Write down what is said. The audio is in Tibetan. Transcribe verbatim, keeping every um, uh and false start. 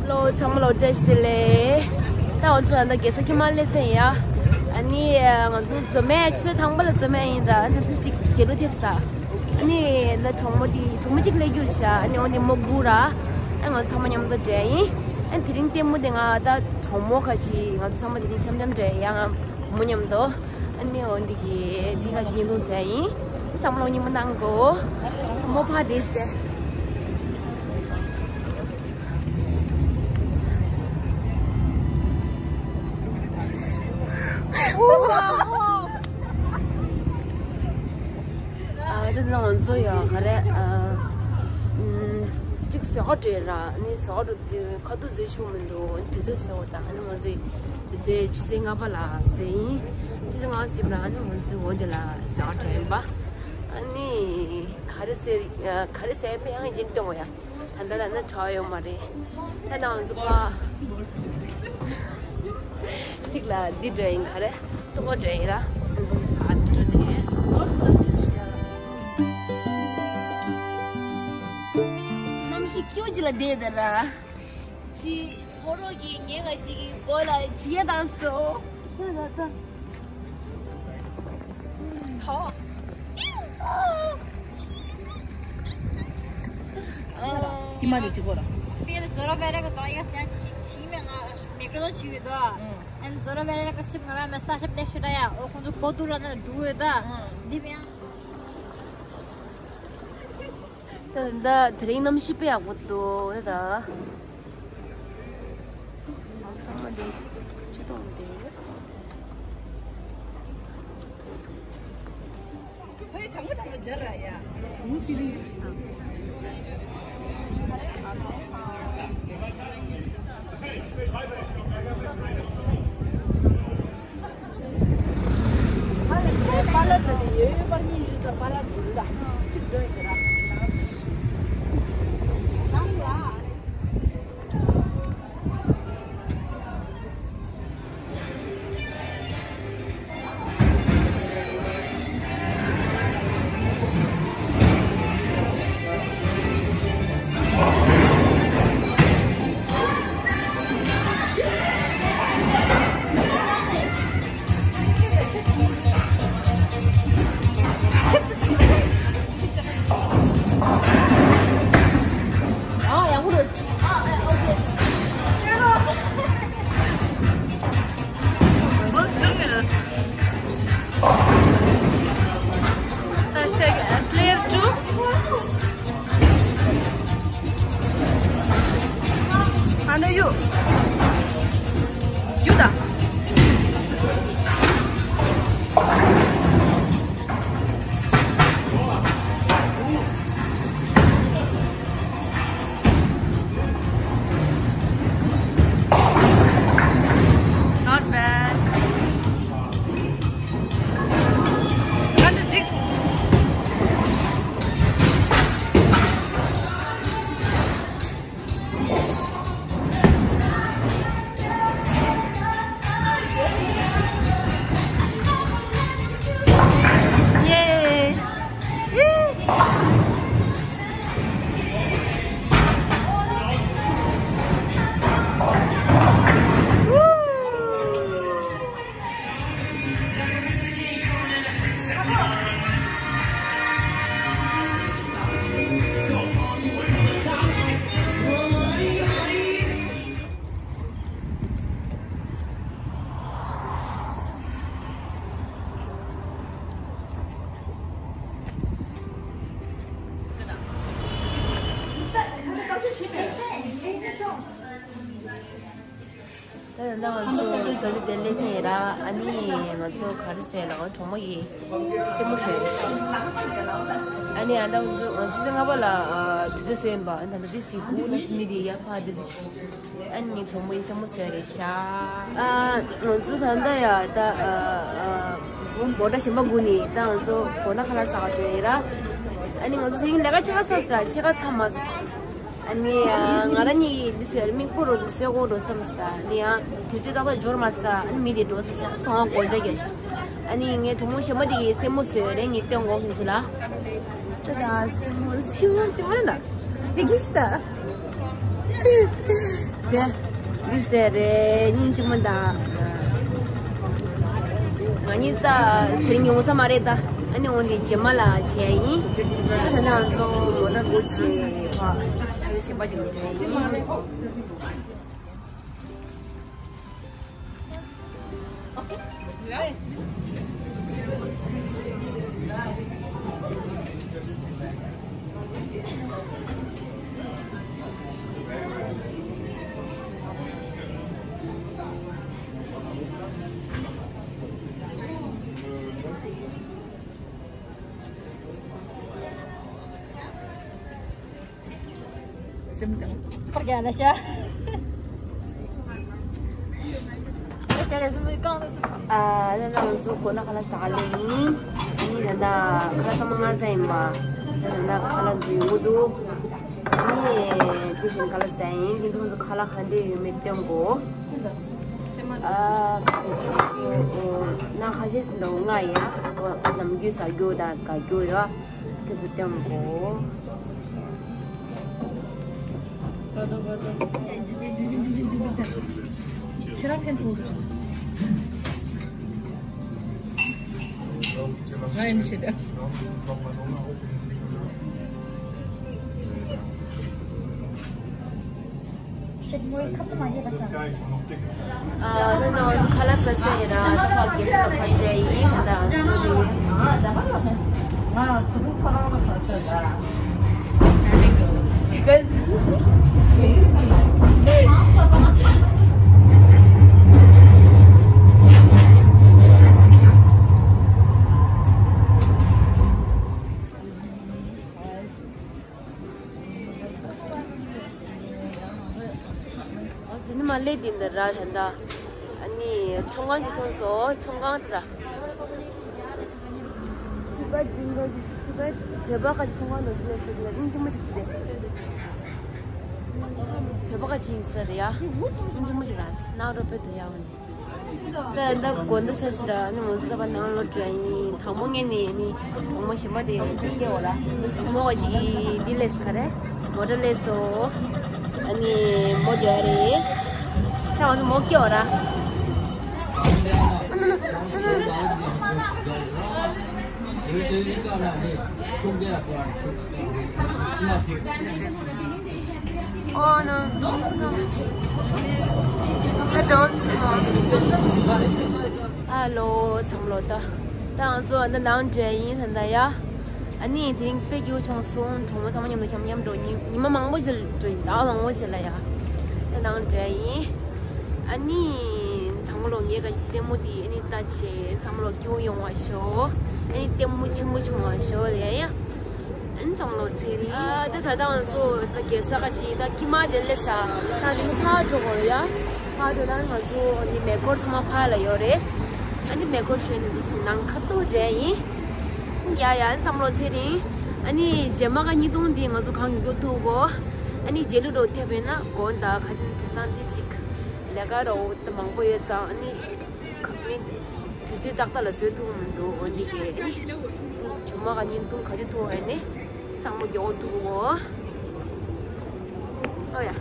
ལོ་ཚང་མ་ལོ་བཀྲ་ཤིས་བདེ་ལེགས། ད་ང་ཚོ་ད་ལྟ་རྒྱལ་ས་ཁྱི་མ་སླེབས་ཚར་ཡིན་ཡ། ཨ་ནི་ང་ཚོ་འཛོམས་མེད་ཆུ་ཚོད་དང་པོ་ལ་འཛོམས་མེད་ཡིན་ད། ཨ་ནི་ད་ཅིག་རྗེས་ལོ་ཐེབས་ས། ཨ་ནི་ད་གྲོགས་མོ་དེ་གྲོགས་མོ་གཅིག་སླེབས་རྒྱུ་རེད་ཤག་ཨ་ནི་འོ་ནི་མོ་སྒུག་ར། ཨ་ང་ཚང་མ་མཉམ་དུ་འགྲོ་ཡ་ཡིན། ཨ་ནི་དེ་རིང་ལྟད་མོ་དེ་ང་ད་གྲོགས་མོ་ཁ་ཅིག་ང་ཚོ་ཚང་མ་དེ་རིང་འཆམ་འཆམ་འགྲོ་ཡ་ཡ། ང་བུ་མོ་མཉམ་དུ། ཨ་ནི་འོ་འདི་གི་འདི་ཁ་ཅིག་བརྙན་ཐུང་བཟོ་ཡ་ཡིན། ཚང་མ་ལ་སྙིང་པོ་གནང་གོ། མོ་ཕ་དེ་ཤི་སྟེ། ཨ་ད་ང་ཚོ་ཡ་ག་རེ། ཨ་ཨམ་གཅིག་ཟ་ཁང་འགྲོ་ཡ་ར། ཨ་ནི་ཟ་ཁང་འགྲོ་དུས་ཁ་ཐུག་འཛུལ་ཆོག་མི་འདུག་དུས་ཚོད་ཟེར་བ་དང་། ཨ་ནི་ང་ཚོས་དུས་ཚོད་ཆུ་ཚོད་ལྔ་པ་ལ་ཟེར་ཡིན། ཆུ་ཚོད་ལྔ་པ་ཟིན་པ་ཨ་ནི་ང་ཚོས་འོ་དེ་ལ་ཟ་ཁང་འགྲོ་ཡིན་པ། ཨ་ནི་ག་རེ་ཟེར་ག་རེ་ཟེར་མེད་ཡང་ཡིན་གཏོང་བ་ཡ། ད་ལྟ་ལ་ན་གྲྭ་ཡོད་མ་རེད། ད་ང་ཚོ་ཕ་གཅིག་ལ་འདི་འགྲོ་ཡིན་ག་རེ། ཏོག་ཏོག་འགྲོ་ཡིན་ར། ཨ་འགྲོ་དེ་གནམ་གཤིས་སྐྱིད་པོ་ཅིག་ལ་བསྡད་ད་ར། ཅི་ཕོ་རོག་གིས་ངའི་ང་ཅིག་གི་མགོ་ལ་བྱི་ཡ་བཏང་སོང་། ད་ད་ད། ཧོ། ཁྱི་མ་རེད་ཅི་གོ་ར། ཕེ་ལ་ཛོ་རོ་བེ་ར་གི་དོ་ཡ་སི་ཡ་ཆི་ཆི་མེ་ང་མེ་ཀྲོ་ཆི་ཡོད་དོ། ཨན་ཛོ་རོ་བེ་ར་གི་སིབ་ང་མ་མེ་སྟ་ཤབ་ལེ་ཤུ་ད་ཡ། ཨོ་ཁོང་ཚོ་གོ་ཏུ་ར་ན་འགྲུ་ཡོད་ད། འདི་བེ་ཡང་། ད་ད་དེ་རིང་གནམ་གཤིས་དཔེ་ཡག་པོ་འདུག་ད་ད། ཚང་མ་འདི་ཆུ་དོང་འདི། ད་ང་ཚོ་གཟའ་མཇུག་དེ་སླེབས་ཚར་ཡིན་ར། ཨ་ནི་ང་ཚོ་ག་རེ་བཟོས་ལ། གྲོགས་མོ་ཡིས་སེན་མོ་བཟོས་རེད། ཨ་ནི་ཨ་ད་ང་ཚོ་ང་ཚོ་ཆུ་ཚོད་ལྔ་པ་ལ་ཨ་དུས་ཚོད་བཟོས་ཡིན་པ། ཨ་ད་ད་དེ་ཞིག་སྒུག་ན་སི་མི་དེ་ཡར་ཕར་དེ་དེ་ཞིག་ཨ་ནི་གྲོགས་མོ་ཡིས་སེན་མོ་བཟོས་རེད་ཤག་ཨ་ང་ཚོ་ད་ལྟ་ཡ་ད་ཨ་ཨ་མོ་ཊ་གཞན་པ་སྒུག་ནས་ད་ང་ཚོ་དགོང་དག་ཁ་ལག་ཟ་ག་འགྲོ་ཡིན་ར། ཨ་ནི་ང་ཚོ་དེ་རིང་ལས་ཀ་ཕྱེད་ཀ་ཚར་ཚར་ཕྱེད་ཀ་ཚར་མ་སོང་། ཨ་ནི་ང་རང་གཉིས་འདི་ཟེར་མིག་སྤུ་རུ་འདི་ཟེར་གོ་འགྲོ་བསམ་ས། ཨ་ནི་ཡང་དུས་ཚོད་ཏག་ཏག་འབྱོར་མ་ས། ཨ་ནི་མི་དེ་འགྲོ་ས་ཤག་ཚོང་བ་སྒོ་ལྕགས་རྒྱག་ཤག་ཨ་ནི་ངའི་གྲོགས་མོ་གཞན་པ་དེ་གིས་སེན་མོ་བཟོས་རེད། ངས་སྟོན་གོ་ཁྱེད་ཚོ་ལ། ད་ད་སེན་མོ་སེན་མོ་སེན་མོ་ན་ད་དེ་གིས་ད། དེ་འདི་ཟེར་རེད། སྙིང་རྗེ་མོ་དང་། ང་གཉིས་ད་དེ་རིང་ཡོང་ས་མ་རེད་ད། ཨ་ནི་འོ་འདི་རྗེས་མ་ལ་བྱས་ཡིན། ད་ད་ང་ཚོ་མོ་ཊ་སྒུག་བྱས་ཕ་ཆུ་ཚོད་གཞན་པ་ཅིག་ལ་འགྲོ་ཡིན། སེམས་ཀྱང་། ཕར་རྒྱག་ན་ཤ། ཤ་ལས་སེམས་ཀྱང་། ཨ་ད་ང་ཚོ་དགོང་དག་ཁ་ལག་ཟ་ག་སླེབས་ཡིན། ཨ་ནི་ད་ལྟ་ཁ་ལག་ཚང་མ་སྔ་ཙམ་ཡིན་པ། ད་ད་ལྟ་ཁ་ལག་འཛུལ་ཡོང་གི་འདུག་ཨ་ནི་དེ་བཞིན་ཁ་ལག་ཟ་ཡིན། དེ་ཚོ་ང་ཚོ་ཁ་ལག་ག་འདྲ་ཡོད་མེད་སྟོན་གོ་ཨ་ཁ་ལག་ཟ་ཡིན། ཨ་ཁ་ཤས་འདྲ་བོ་ལྔ་ཡ། ཨ་ནམ་རྒྱུན་ཟ་རྒྱུ་དང་དགའ་རྒྱུ་ཡོད། ཁྱེད་ཚོ་སྟོན་གོ་ཁྱེད་རང་ཕན་ཐོགས་ཀྱི། ང་ཡིན་ཞེས་དྲན། ཤེད་མོའི་ཁབ་ཏུ་མ་རྒྱས་པ་ས། ཨ་ད་ནང་ཁ་ལག་ཟ་ཟེར་ར། ད་ཕ་གི་ས་ཕ་ཅེ་ཡིན། ད་ཨ་ཞུ་དེ། ང་ཁུ་རུ་ཁོ་རང་ལ་ཁ་ཟས་ད། Because ཨ་དེ་ནི་མ་ལེ་དེ་འདི་ར་ད་ད། ཨ་ནི་ཚོང་ཁང་ཅིག་མཐོང་སོང་། ཚོང་ཁང་དེ་ད། ཅི་ག་དེ་འདྲ་ཅི་ག་བོད་པ་ག་ཅིག་ཚོང་ཁང་ནང་དུ་སླེབས་སོང་། དེ་ལ་སྙིང་རྗེ་མོ་ཅིག་དེ། བོད་པ་ག་ཅིག་ཡིན་ས་རེད་ཡ། སྙིང་རྗེ་མོ་ཅིག་ར། ནང་རོ་བོད་དུ་ཡ་འོ་ནི། ད་ད་དགོང་དག་ཤ་ཤི་ར། ནི་ང་ཚོ་ད་བར་ནང་ལོག་འགྲོ་ཡིན། དང་པོ་ངས་ནི་ནི་གྲོགས་མོ་གཞན་པ་དེ་ཡང་ཅིག་སྐྱེ་བ་ར། གྲོགས་མོ་བ་ཅིག་འདི་ལས་ག་རེ་མོ་ཊ་ལས་སོ། ཨ་ནི་མོ་རྒྱ་རེད། ད་ང་ཚོ་མོ་སྐྱེ་བ་ར། Oh no. That was small. Hello, ཚང་མ་ལོ་ད། ད་ང་ཚོ་འདི་ནང་འདྲེན་ཡིན་ད་ད་ཡ། ཨ་ནི་དེ་རིང་དཔེ་སྐྱིད་པོ་བྱུང་སོང་། གྲོགས་མོ་ཚང་མ་མཉམ་དུ་འཁྱམ་མཉམ་འགྲོ། ཉི་ཉི་མ་མང་པོ་ཞིག་འགྲོ་ཡིན། ཟླ་བ་མང་པོ་ཞིག་ལ་ཡ། ད་ནང་འདྲེན་ཡིན། ཨ་ནི་ཚང་མ་ལོ་ངའི་ག་ལྟད་མོ་དེ་ཨ་ནི་ལྟ་བྱེད། ཚང་མ་ལོ་སྐྱིད་པོ་ཡོང་བ་ཤོག་ཨ་ནི་ལྟད་མོ་ཆེན་པོ་བྱུང་བ་ཤོག་ཡ་ཡ། ཨན་ཚང་ལོ་ཚེ་རིང་། ཨ་ད་ད་ད་ང་ཚོ་ད་རྒྱལ་ས་ཁ་ཆེ་ད་ཀི་མ་དེ་ལས་ས་ད་དེ་ནི་ཕར་འགྲོ་དགོས་རེད་ཡ། ཕར་འགྲོ་ད་ང་ཚོ་ནི་མེ་འཁོར་ཚང་མ་ཕར་ལ་ཡོད་རེད། ཨ་ནི་མེ་འཁོར་ཞོན་ནི་འདུག་སེ་ནང་ཁ་ཐུག་རེད་ཡིན། ཡ་ཡ་ཨན་ཚང་ལོ་ཚེ་རིང་། ཨ་ནི་རྗེས་མ་ག་ཉིས་སྟོང་འདི་ང་ཚོ་གང་ཡོང་རྒྱུ་ཐུག་གོ་ཨ་ནི་རྗེས་ལུས་འགྲོ་ཐེབས་པས་ན་དགོངས་དག་ཁ་ཆེན་དེ་སང་དེ་ཅིག་ལས་ཀ་རོ་ད་མང་པོ་ཡོད་ཙང་ཨ་ནི། ནི། དུས་ཚོད་ཏག་ཏག་ལ་བཟོས་ཐུབ་མི་འདུག་འོ་འདི་གས་ནི། ཇོ་མོ་ག་བརྙན་ཐུང་ག་དུས་ཐུག་ཨེ་ནི། གཙང་མ་མགྱོགས་ཐུག་གོ་ཨོ་ཡ།